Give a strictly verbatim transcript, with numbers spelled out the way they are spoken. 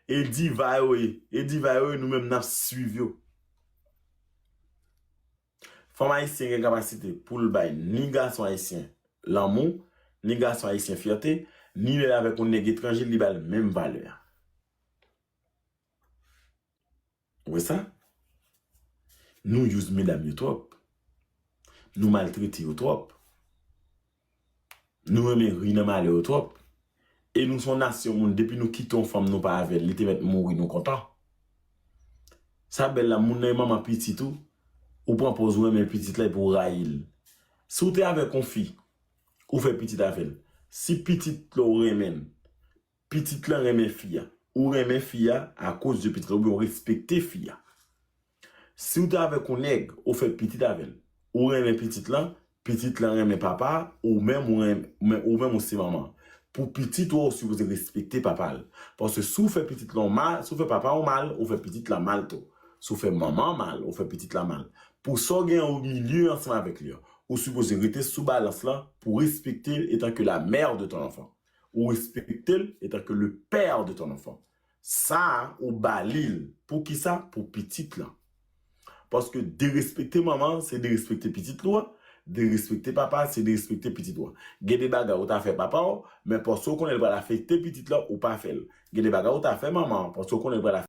E diva yo ye. E diva yo ye, nou menm n ap swiv yo. Fanm ayisyen gen kapasite pou l bay ni gason ayisyen lanmou, ni gason ayisyen fyète, ni lè l avèk yon nèg etranje, li ba l menm valè a. Ou wè sa? Nou use medam yo twòp. Nou maltrete yo twòp. Nou renmen ri nan malè yo twòp. E nou se yon nasyon moun, depi nou kite yon fanm nou pa avè l, li te mèt mouri, nou kontan. Sa bèl la, moun nan e manman pitit ou, ou pran pòz ou renmen pitit la epi ou rayi l. Si w te avèk yon fi, ou fè pitit avè l. Si pitit la ou renmen l, pitit lan renmen fi a. Ou renmen fi a akoz de pitit la, oubyen ou respekte fi a. Si w te avèk yon nèg, ou fè pitit avè l. Ou renmen pitit lan, pitit lan renmen papa, ou menm ou renmen, ou menm ou se manman. Pou pitit ou, ou sipoze respekte papa l. Paske si w fè pitit lan mal, si w fè papa w mal, ou fè pitit la mal tou. Si w fè manman mal, ou fè pitit la mal. Pou sa w gen o milye ansanm avèk li an, ou sipoze rete sou balans lan pou respekte l etan ke la mère de ton enfant. Ou respekte l etan ke le père de ton enfant. Sa a, ou ba li l. Pou ki sa? Pou pitit lan. Paske derespekte manman, se derespekte pitit ou a. Derespekte papa, se derespekte pitit ou a. Gen de bagay ou ta fè papa w, men paske ou konnen l pral afekte pitit lan, ou pa fè l. Gen de bagay ou ta fè manman, paske ou konnen l pral